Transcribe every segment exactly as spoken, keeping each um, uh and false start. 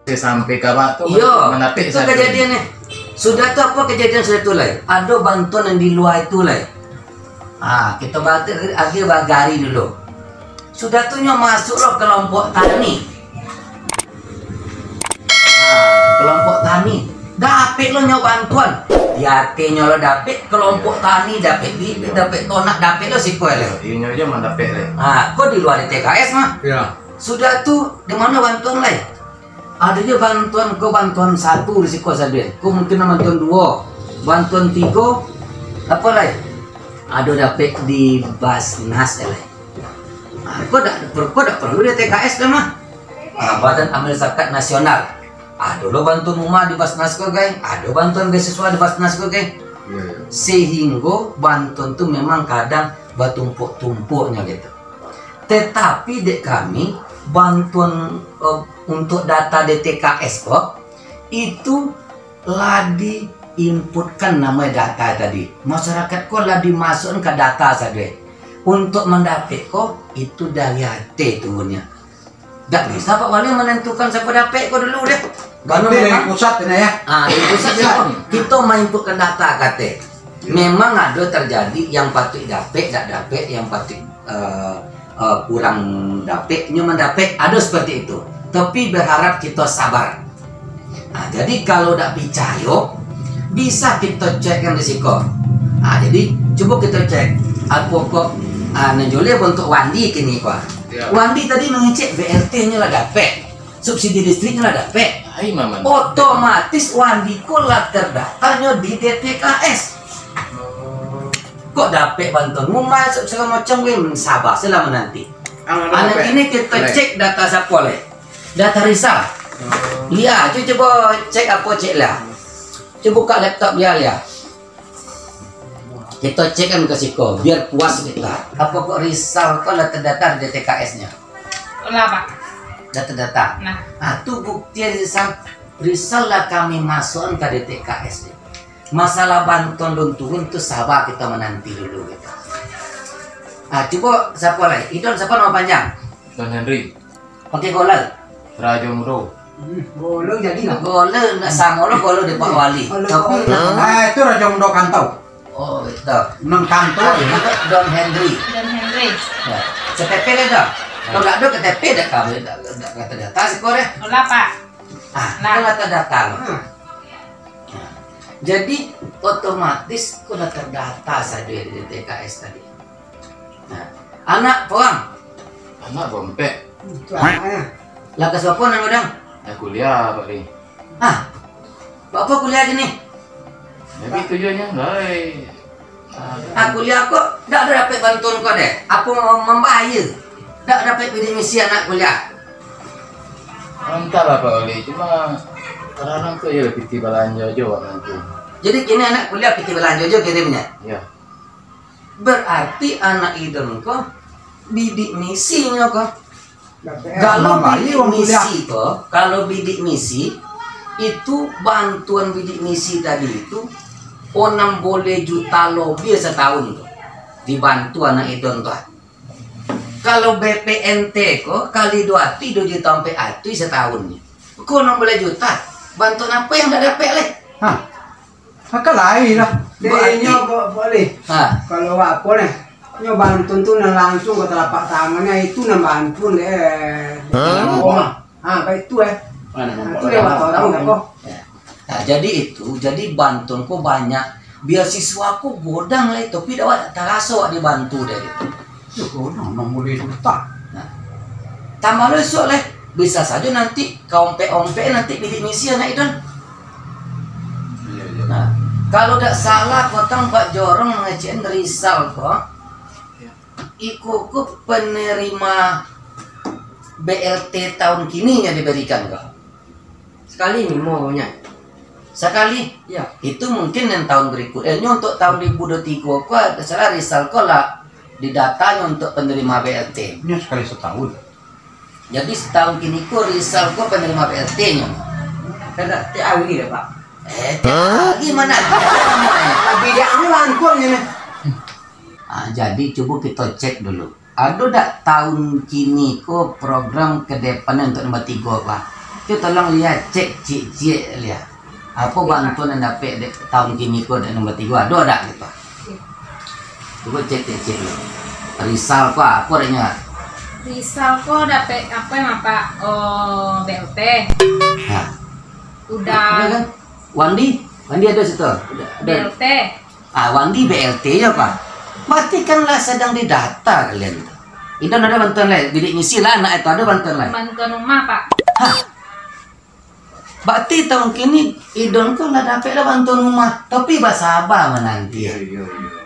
Sampai ka bak tu, Iyo, mandapek itu satu. Kejadian ni. Sudah tu apa kejadian sudah tu lai? Ada bantuan yang di luar itu lai. Ah, kita balik lagi bagari dulu. Sudah tu nyo masuk lo kelompok tani. Ah, kelompok tani. Dapek lo nyo bantuan. Di atenyo lo dapek, kelompok tani dapek bibit, dapek tonak, dapek lo siko lo. Inyo je mandapek le. Ah, kok di luar D T K S mah? Ya. Sudah tu, di mana bantuan lai? Ado je bantuan ko, bantuan satu di siko saden. Ko mungkin bantuan duo, bantuan tigo, apo lai? Ado dapek di Basnas lai. Ah, ko dak, ko dak perlu D T K S dah mah. Ah, Badan Amil Zakat Nasional. Ado lo bantuan rumah di Basnas ko, gai. Ado bantuan beasiswa di Basnas ko, gai. Iya, iya. Sehinggo bantuan tu memang kadang batumpuak-tumpuaknyo gitu. Tetapi dek kami, bantuan, eh, untuk data D T K S ko, itu lah di-inputkan namonyo data tadi. Masyarakat ko lah dimasukkan ka data sajo. Untuk mandapek ko, itu dari ateh turunnyo. Dak bisa Pak Wali menentukan siapa dapek ko dulu deh. Kalau Tapi dari memang pusat ini ya. Ah, dari pusat ya. Kita menginputkan data kate. Memang ada terjadi yang patut dapek, dak dapek, yang patut, eh, eh, kurang dapek, nyo mandapek, ada seperti itu. Tapi berharap kita sabar. Nah, jadi kalau dak picayo, bisa kita cek kan risiko. Nah, jadi cubo kita cek. Apo kok, ah, nan joleh bantuak Wandi kini ko. Ya. Wandi tadi mangecek B L T-nyo lah dapek, subsidi listriknyo lah dapek. Ai, maman. Otomatis Wandi ko lah terdaftarnyo di D T K S. Oh. Kok dapek bantuan rumah, se-, segala macam, weh, sabar, salah menanti. Ah, Anak dapek. Ini kita Baik. Cek data siapa, leh? Data Rizal. Oh. Lia, cu-, cubo cek apo cek lah. Cubo buka laptop dia, Lia. Kita cek kan ke siko, biar puas kita. Apa kok Rizal ko lah terdaftar di D T K S-nyo? Lah, Pak. Dah terdaftar? Nah. Ah, tu bukti Rizal. Rizal lah kami masukkan ke D T K S ni. Masalah bantuan don turun tu sabar kita menanti dulu gitu. Ah, cubo siapa lagi? Idon siapa nama panjang? Don Henry. Pakai gola? Rajo Mudo. Hmm, gola jadi lah. Gola nak sama lo gola di Pak Wali. Gola, Tapi gola. Ah, itu Rajo Mudo Kantau. Oh, itu. Nang Kantau. Ah, itu Don Henry. Don Henry. Ya. K T P dah dah. Kalau tak ada K T P dah kami dah dah kata data siko deh. Olah, Pak. Ah, Nah. Kalau tak data lo. Hmm. Nah. Jadi otomatis ko lah terdata saja di D T K S tadi. Nah, anak puang. Anak bampek. Itu anaknya. Lah ka siapa nang gadang? Dah kuliah, Pak Ri. Ah, buat apa kuliah je ni? Tapi tujuannya, lai. Ah, kuliah ko dak ada dapek bantuan ko deh. Apa mambahaya? Dak dapek bidik misi anak kuliah. Entahlah, Pak Wali. Cuma kadang-kadang tu je lah pitih balanjo je awak nanti. Jadi kini anak kuliah pitih balanjo je kirimnya? Ya. Berarti anak Idon ko bidik misinyo ko. Kalau bidik misi ko, kalau bidik misi, itu bantuan bidik misi tadi itu onam boleh juta lebih setahun tu. Dibantu anak Idon tu. Kalau B P N T ko, kali dua tu, dua juta ampek ratus setahun ni. Ko onam boleh juta. Bantuan apa yang dak dapek leh? Hah? Akan lain lah. Dek, nyo bo-, boleh. Ha. Kalau apo neh? Nyo bantuan tu nan langsung ka talapak tangan, itu nan bantuan dek. Ha? Rumah. Ha, baik tu eh. Itu lewat orang dah ko. Ya. Nah, jadi itu, jadi bantuan ko banyak. Beasiswa ko godang lah itu, tapi dak awak taraso awak dibantu dek itu. Yo, godang, nang boleh utang. Nah. Tambah lo esok leh. Bisa sajo nanti ka ompek-ompek nanti bidik misi anak Idon. Iya, iya. Nah, kalau dak salah, kotang Pak Jorong mangecek Rizal ko, iko ko penerima B L T tahun kini yang diberikan ko. Sekali ni maunya. Sakali? Ya. Itu mungkin yang tahun berikut. Eh, nyo untuk tahun dua ribu dua puluh tiga ko, dak salah Rizal ko lah didatanyo untuk penerima B L T. Nyo sekali setahun. Jadi setahun kini ko Rizal ko penerima B L T nyo. Kada tiap hari dah, Pak. Eh, tiap hari mana? Tapi dia ni langkung ni. Ah, jadi cubo kita cek dulu. Ado dak tahun kini ko program ke depan untuk nombor tigo, Pak? Tu tolong liek, cek ciek-ciek liek. Apo bantuan nan dapek dek taun kini ko dek nomor tigo, ado dak gitu? Cubo cek, cek, cek dulu. Rizal ko apo adanya? Rizal ko dapek apo yang apa? Oh, B L T. Nah. Udah. Udah kan? Wandi, Wandi ado situ. Udah, ado. B L T. Ah, Wandi B L T yo, Pak. Berarti kan lah sedang didata kalian tu. Idon ado bantuan lai, bidik misi lah anak itu ado bantuan lai. Bantuan rumah, Pak. Hah? Berarti taun kini Idon tu lah dapek lah bantuan rumah, tapi basaba mananti. Iyo, iyo, iyo.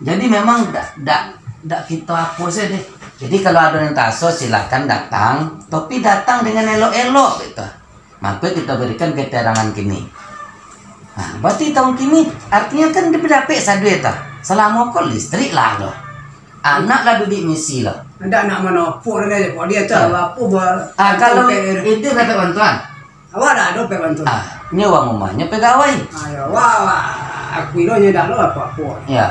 Jadi memang dak, dak, dak kito apo se deh. Jadi kalau ado nan taso, silakan datang, tapi datang dengan elok-elok gitu. Mako kito berikan keterangan kini. Nah, berarti taun kini artinyo kan dia dapek sadonyo tu. Salamo ko listrik lah tu. Anak lah duduak misi lah. Ndak nak manopok dia, dia tu. Ya. Apo ba-, Ah, kalau sampai itu dapat bantuan? Awak dak ado pe bantuan. Ah, nyo urang rumah, nyo pegawai. Ah, ya, wah, wah. Aku kiro nyo dak ado apo-apo. Ya.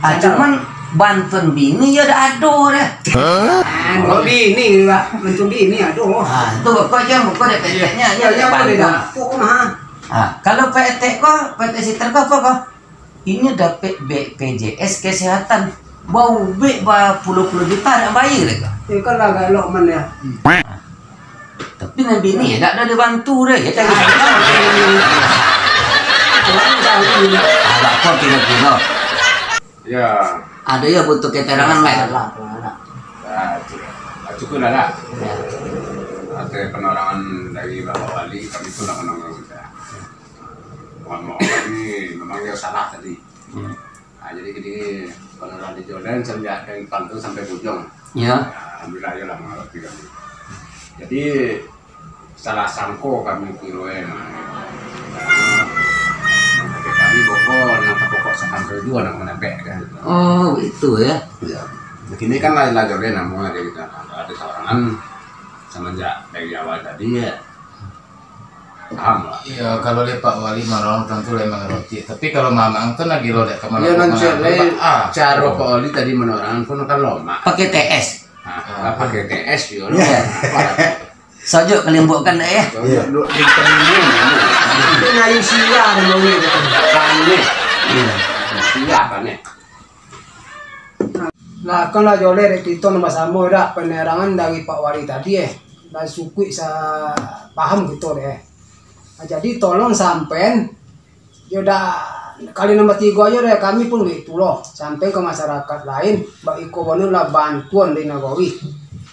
Ah, Sadar. Cuman bantuan bini yo dak ado dah. Hah? Ah, kalau bini, Pak, bantuan bini ado. Ah, tu pokok je, pokok dek peteknya, Ya, ya, ya, boleh bantuan. Dak? Pokok mah. Ah, kalau petek ko, petek sister ko apo ko? Inyo dapek B P J S kesehatan. Baubek bapuluah-puluah juta dak bayar ka? Eh, kan lah galak man ya. Tapi nan bini dak ado dibantu deh, ya kan? Alah, kok kira-kira. Ya. Ado yo butuh keterangan lah. Salah, salah. Ah, cukup. Ah, cukup lah, dah. Ya. Ada penerangan dari Bapak Wali, kami pun nak menanggung. Mohon maaf, kami memang dia salah tadi. Hmm. Nah, jadi gini, kalau di Jordan, sejak dari pangkal sampai ujung. Ya. Nah, alhamdulillah, ya lah, mengerti kami. Jadi, salah sangko kami kiro, eh, nah, nah, kami bokol, yang pokok sakangkal juga nak menepek, kan. Oh, itu ya. Ya. Begini kan lah, lah Jordan, namun ada kita, ada tawaran semenjak dari awal tadi, ya. Paham lah. Iyo, kalau dek Pak Wali manolong, tantu lah mangaroti. Tapi kalau Mamang tu lah gilo dek ka Iyo, manolong, mancari ah. Caro Pak Wali tadi manolong pun kan lomak. Pakai T S. Ah, pakai T S yo. Iya. Apa? Sajuk kalimbukkan dek, ya. Sajuk lu, lu temuin. Itu ngayu sia ada mau ni. Panik. Iya. Sia panik. Lah, kan lah joleh dek kito nambah samo dak penerangan dari Pak Wali tadi, eh. Lah sukuik sa-, paham kito deh, eh. Nah, jadi tolong sampean, yo dak, kali nambah tigo ajo deh, kami pun gitu loh. Sampean ke masyarakat lain, bak iko bono lah bantuan dari nagori.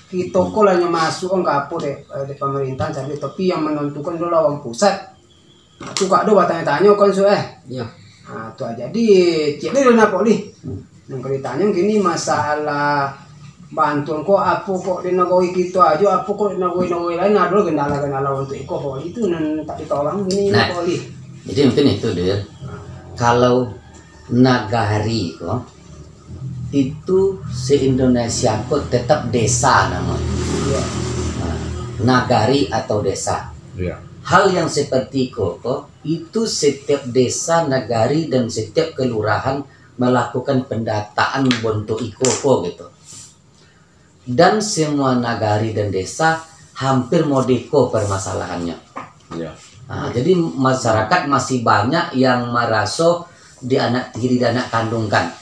Kito ko lah nyo masuk ka apo dek, eh, dek pemerintahan tadi, tapi yang menentukan adalah orang pusat. Tu kak do batanyo-tanyo kan su, eh. Iyo. Ha, tu aja. Jadi, cik ni lah napok ni. Hmm. Yang kali tanyo kini masalah bantuan ko, apo kok di nagori kito ajo, apo kok di nagori-nagori lain ado kendala-kendala untuk iko kok. Itu nan tak ditolong kini. Nah, kok ni. Jadi mungkin itu, Dir. Kalau nagari ko, itu se-Indonesia ko tetap desa namonyo. Iyo. Nah, nagari atau desa. Iyo. Hal yang seperti iko ko, itu setiap desa, nagari, dan setiap kelurahan melakukan pendataan bontok iko ko gitu. Dan semua nagari dan desa hampir modeko permasalahannya. Iyo. Nah, jadi masyarakat masih banyak yang maraso di anak tiri, di anak kandungkan.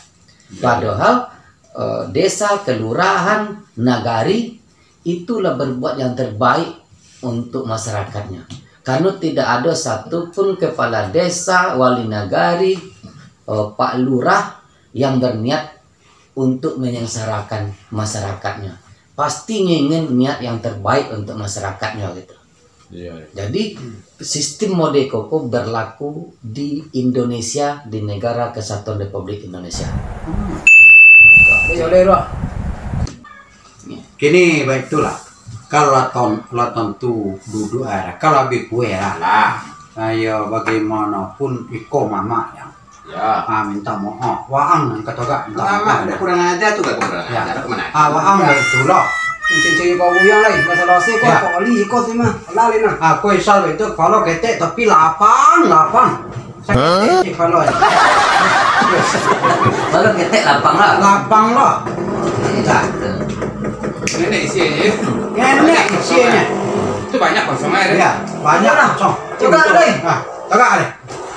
Iyo. Padahal, eh, desa, kelurahan, nagari itulah berbuat yang terbaik untuk masyarakatnya. Karena tidak ada satu pun kepala desa, wali nagari, eh, pak lurah yang berniat untuk menyengsarakan masyarakatnya. Pasti ingin niat yang terbaik untuk masyarakatnya gitu. Iyo, iyo. Jadi, sistem modeko ko berlaku di Indonesia, di Negara Kesatuan Republik Indonesia. Iyo, Lero. Kini baitulah. Kalau lah ton-, lah tantu duduk, eh, kalau habis kue lah. Lah. Ayo, bagaimanapun iko mamak yang Ya. Ah, minta maaf. Waang nan kato gak, minta maaf. Mamak, dah kurang ajar tu, gak kurang ajar. Kemana? Ah, waang dah itulah. Cincin kau uyang lai, masalah si kau, Ya. Kau oli kau tu mah. Lah, Lina. Ah, kau isal itu, kalau ketek tapi lapang, lapang. Hah? Sakit kalau. Kalau ketek lapang lah. Lapang lah. Nenek isi aja. Nenek isi aja. Tu Banyak kosong aja. Iya, banyak kosong. Coba deh. Nah, coba deh.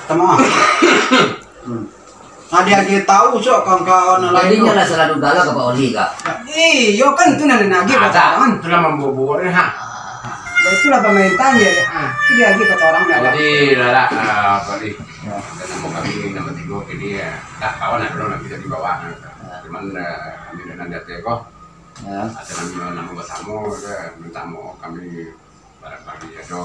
Sama. Hmm. Nah, dia, dia tahu sok kawan-kawan lain. Jadinya tu lah salah duga lah ka Pak Oli, Kak. Iyo kan, itu nan nagih. Ada, kawan. Itulah mambuat-buat ni, ha. Itulah pemerintah ni, ha. Itu dia lagi kata orang dah. Jadi, lah, lah, ah, Pak Oli. Ya. Dan nama kami, nama tiga, jadi, ya, dah kawan lah, belum lah bisa dibawa. Ya. Cuman, eh, kami dengan data kok. Ya. Ada nama, nama bersama, ya, minta maaf kami barangkali ada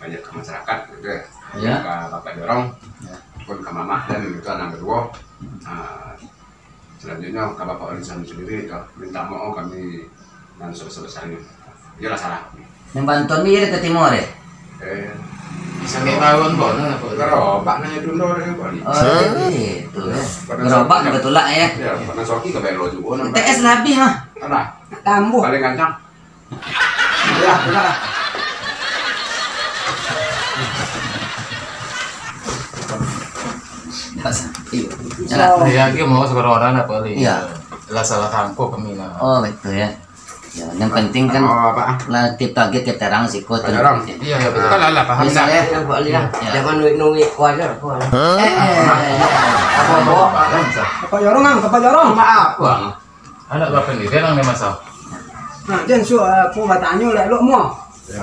banyak ke masyarakat, gitu ya. Ya. Ka Bapak Jorong, ya, pun ka Mamah dan itu anak kedua. Hmm. Ah, selanjutnya ka Bapak Wali Sam sendiri, gitu. Minta maaf kami yang sebesar-besarnya. Iyalah salah. Yang bantuan ni dari ke timur, ya? Eh, bisa. Sampai tahun bono, apa? Gerobak nanya dulu dari Bali. Oh, jadi itu, ya. Pada Gerobak saat nak batulak, ya? Ya, pada saat kita bayar lo juga, T S nampak. Lah habis, mah. Alah. Tambah. Paling gancang. Ya, benar. Iya. Insya Allah. Ya, dia mau sekarang orang apa, Li? Iya. Lah salah sangko kami, nah. Oh, betul, ya. Ya, yang penting kan, oh, apa? Lah tiap target tiap terang siko tu. Terang. Iya, ya, betul. Kan lah, lah, paham. Bisa, dah. Ya, Pak Li, ya. Ya. Jangan nuik-nuik kuaja, kuaja. Eh, eh. Apa, Bok? Apa, Jorong, Ang? Apa, Jorong? Maaf, Bang. Anak bapak ni, dia nang dia masak. Nah, jan su, eh, aku batanyo lah, lu mau. Ya.